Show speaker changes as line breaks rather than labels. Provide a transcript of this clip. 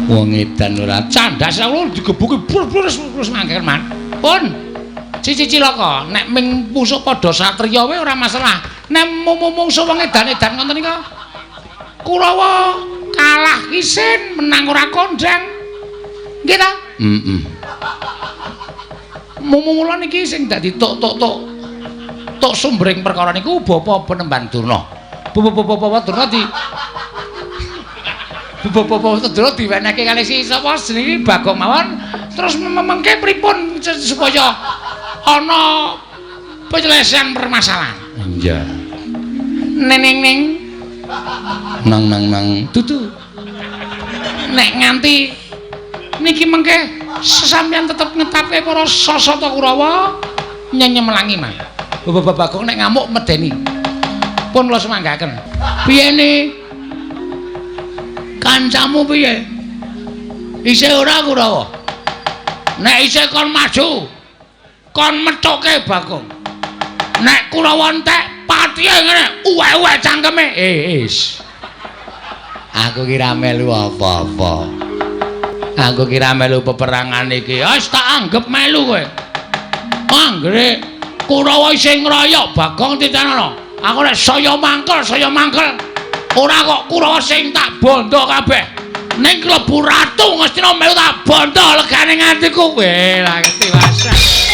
Wong edan ora candas lho digebuki brus brus mangken man. Pun. Cici cilaka, nek ming pusuk padha satriya wae ora masalah. Nek mungsuh wong edan-edan ngoten nika. Kurawa kalah isin, menang ora kondang. Nggih ta?
Heeh.
Mumula niki sing dadi tok-tok-tok tok sumbering perkara niku Bapak Penemban Durna. Bapak Durna di Bapak Durna diwenehke kalih si sapa jenenge Bagong mawon terus mengke pripun supaya ana penyelesaian permasalahan.
Iya.
Neneng ning
Nang nang nang.
Dudu. Nek nganti niki mengke sesampeyan tetep ngetapke para sasata Kurawa nyenyemelangi mah. Bapak Bagong nek ngamuk medeni. Pun kula semanggaken. Piye ne? Kancamu piye? Isih ora Kurawa? Nek isih kon maju. Kon methuke Bagong. Nek Kurawa entek patihe ngene, uwek-uwek cangkeme.
Eh, is. Aku kira melu apa-apa.
Aku kira melu peperangan iki. Wis tak anggep melu kowe. Anggere Kurawa isih ngroyok Bagong titenono. Aku nek saya mangkel, saya mangkel. Ora kok Kurawa sing tak bondo kabeh. Ning klebu ratu Ngastina melu tak bondo legane ngatiku. Weh, lah tiwasan.